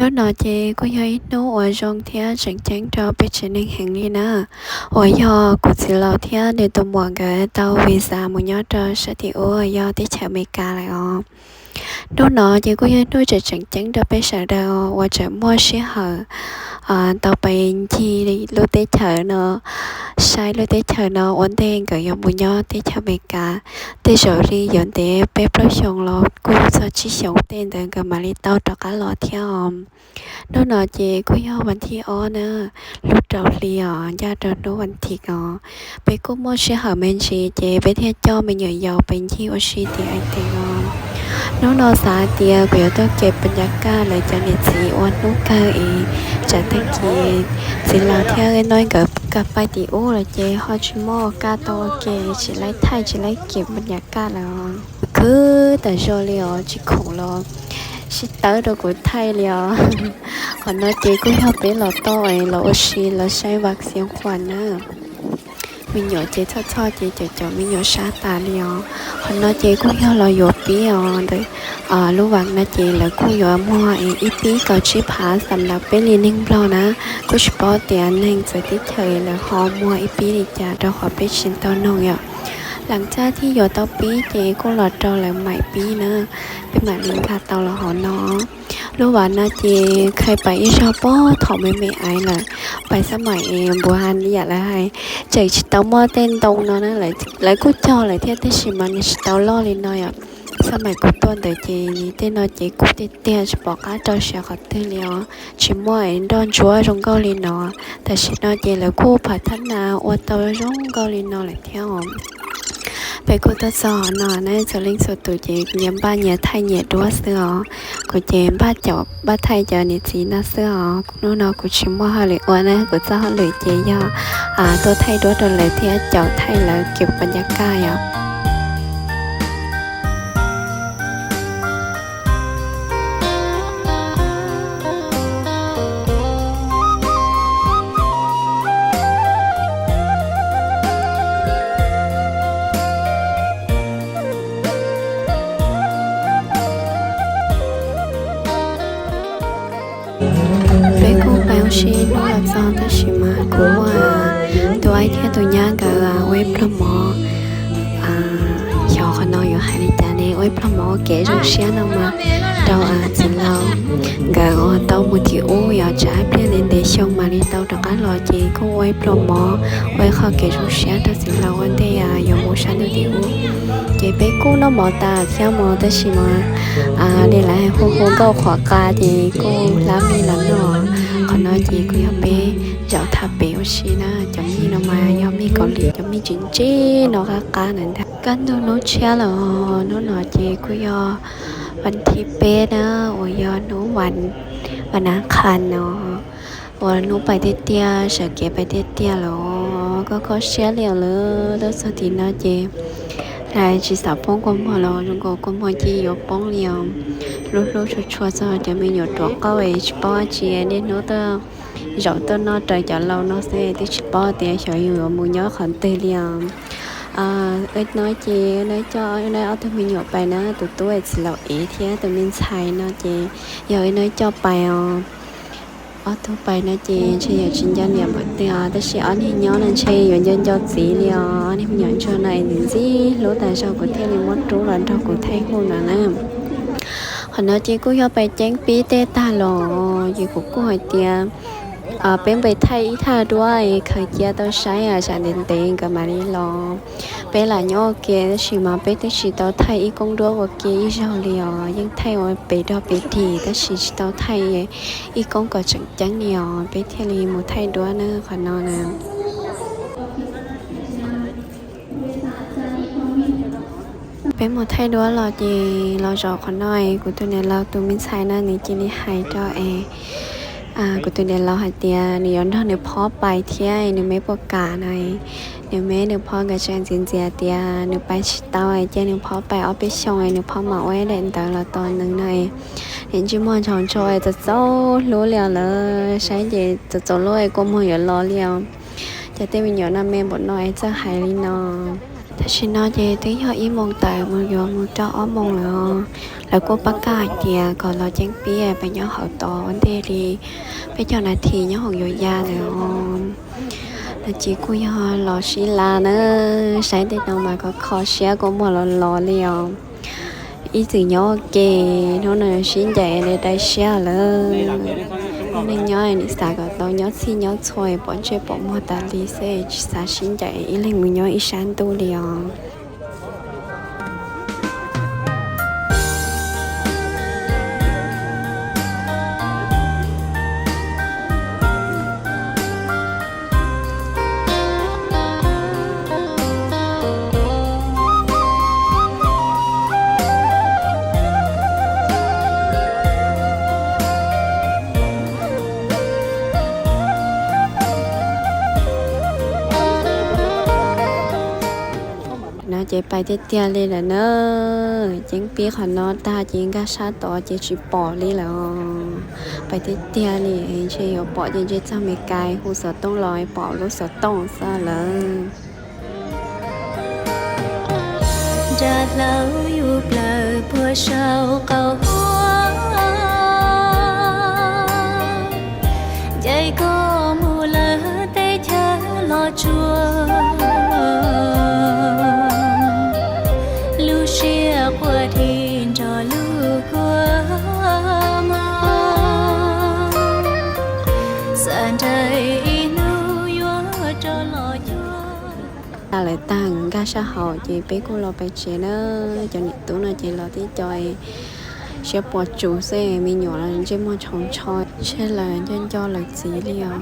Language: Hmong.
Hnub no ces kuj yog ib hnub uas zoo thiab tseem ceeb rau peb tsev neeg heev li na, uas yog kuv txiv laus thiab nws tus muam nkawd tau visa mus nyob rau sab tim ub yog teb chaws Amelikas lawm os. Hnub no ces kuj yog hnub tseem tseem ceeb rau peb sawv daws uas tseem muaj sij hawm tau pais ncig lub teb chaws no, saib lub teb chaws no ua ntej nkawd yuav mus nyob teb chaws Amelikas. Tej zaum li yuav ntev peb plaub xyoos los kuj txog tsib xyoos tej ntawd nkawd mam li tau rov qab los thiab os. Hnub no ces kuj yog vas thib ob na, lub rau hli os, ncaj rau hnub vas thiv os. Peb kuj muaj sij hawm me ntsis ces peb thiaj coj me nyuam yaus pais ncig ua si tim Aib Teem os. Hnub no xav hais tias kuv yuav tuaj kev pas ncas kaj lawv cov niam txiv ua hnub kawg es tsam tag kis txiv laus thiab Aib Teem nkawd ka pais tim ub lawm ces ho tsis muaj kaj tau ua ke, tsis laib thaij tsis laib kev pas ncas kaj lawm. Khwv tas zog li os, tsis khoom los sib tawb rau kuv thaij li os. Qhov no ces kuj yog peb los tau es los ua si los saib vas xi quas na. Me nyuam ces txhoj txhoj ces cov cov me nyuam sab tas li os. Qhov no ces kuj yog los yuav pib os ntawm lub vas no ces lawv kuj yuav muag ib pib kaum tsib phav xam lawv peb li neeg Nplog na. Kuj tsis paub tias neeg txawv teb chaws lawv ho muag ib pib li cas rau qhov peb tsis tau noog yom. Lam txaj thiaj yuav tau pib ces kuj los rau lawv maim pib na, peb mam li nkag tau los hauv no. Lub vas no ces khai pais ib zaug puag thaum me me aiv lawm, pais xab maim es npuav yam lawv hais, tseem tsis tau muaj tej ntoo no na, lawv kuj cog lawm thiab tab sis mas nws tsis tau loj li no yom. Xab maim kuv tuaj ntawd ces tej no ces kub tiag tiag tsis pom qab rau siav qhov twg li os, tsis muaj nroj ntsuab zoo nkauj li no. Tam sim no ces lawv kuj phav thab nas ua tau zoo nkauj li no lawm thiab os. Peb kuj tuaj txog no na, txhua leej txhua tus ces nyias npaj nyias thaij nyias duab xwb os. Kuv ces npaj caum npaj thaij cov niam txiv no xwb os. Hnub no kuv tsis muaj hauj lwm ua na, kuv txoj hauj lwm ces yog tuaj thaij duab rau lawv thiab caum thaij lawv kev pas ncas kaj yom. Peb kuj pais ua si hnub los txog tab sis mas kuv muaj tus aib thiab tus nyab nkawd ua ib pluag mov. Xyov qhov no yuav hais li cas ne, ua ib pluag mov ua kev zoo siab no mas rau txiv laus nkawd uas tau mus tim ub yog tsam ib pliag ntev ntev xyoo mam li tau rov qab los ces kuj ua ib pluag mov ua ib qho kev zoo siab rau txiv laus ua ntej yuav mus sab ntuj tim ub. Ces peb kuj noj mov tas thiab mog tab sis mas li lawv hu hu nkauj qhuav qa ces kuj hlab mij los noj. Qhov no ces kuj yog peb zaum thaj pem ua si na, cov mij no mas yog mij Kaus Lim, cov mij tseem ntsib no qab qab na ntag. Kaj ntug hnub tshiab lawm, hnub no ces kuj yog vas thib peb na, uas yog hnub vas nav qha no, uas hnub pais tiag tiag, sawv kev pais tiag tiag lawm, koj kho siab li lawm. Tuaj txog tim no ces lawv tsis xav poob kua muag los zoo nkaus kua muag cia yuav poob li os. Hlub hlub tshua tshua txog cov me nyuam ruam qauj es tsis paub dab tsi, niaj hnub tuaj zaum tuaj noj raws cov laus no xwb twb tsis paub tias xyov yus yuav mus nyob qhov twg li os. Ua no ces ua no coj ob tug me nyuam pais na, tus tub txiv laus ev thiab tus me ntxhais no ces yog ua no coj pais os. Ob tug pais no ces ntshe yuav tsis nco niam npaum twg os, tab sis ob niag nyob no ntshe yuav nco nco txiv li os. Ob niag me nyuam ntsuag no es ntxim ntxim hlub tas zog kuv thiaj li muab rub los nrog kuv thaij hu no na. Qhov no ces kuj yog pais ceeb pib tej tag los ces kuv kuj hais tias peb npaj thaij ib thaj duab es khaws cia tau saib tsam ntev ntev nkawd mam li los. Peb lam nyob ua ke tab sis mas peb twb tsis tau thaij ib koob duab ua ke ib zaug li os, yeej thaij ua pem dog pem dig tab sis tsis tau thaij ib koob kom tseem ceeb li os, peb thiaj li mus thaij duab na qhov no na. Peb mus thaij duab los ces los zaum qhov no es kuv tus niam laus tus me ntxhais no nws cia li hais rau es kuv tus niam laus hais tias nws yuav nrog nws phob pais thiab nws me puas kam no. Nws me nws phob nkawd tseem ntxias ntxias tias nws pais tsis tau es cia nws phob pais ob peb xyoos es nws phob mam ua ib daim ntawv los tos nws no. Nws ntsej muag ntshaus ntsho es txaus txaus hlub li os lawm, saib ces txaus txaus hlub es kua muag yuav los li os. Ces tej me nyuam no me npaum no es txawj hais li no. Tam sim no ces twb yog ib moos tawm mus yuav mus rau ob moos lawm os. Lawv kuj pab kaj hais tias kom los ceeb pib peb nyob hauv tod ua ntej li peb caug nas this nyob hoom yuav ya lawm os. No ces kuj yog los sib laj na, saib tej no mas kho kho siab kua muag los los li os. Ib txwm nyob ua ke, hnub no sib ncaim li dai siab lawm. Lub neej nyob nim xav kom tau nyob txhij nyob txhua pom ntsej pom muag tas li xwb, tsis xav sib ncaim ib leeg mus nyob ib sab ntuj li os. No ces pais tiag tiag li lawm na. Ceeb pib qhov no tag ces nkag sab tod ces tsis pom li lawm. Pais tiag tiag li, ntshe yuav pom ces ntshe txog Meskas hu xov tooj los pom lub xov tooj xwb lawm. Nra hlaub yus plaws puag saum qaum huab, ncaim koj mus lawm teb chaws los tsuas, lub siab quaj dhi nrog lub kua muag, xav nrhiav ib hnub yuav rov los cuag. Lawv tag nkag sab hauv ces peb kuj los pais tsev na. Cov niam tub no ces los tib co siab puas tsuaj xwb, me nyuam los ntsej muag ntshau ntsho, ntshe lawv nco nco lawv txiv li os.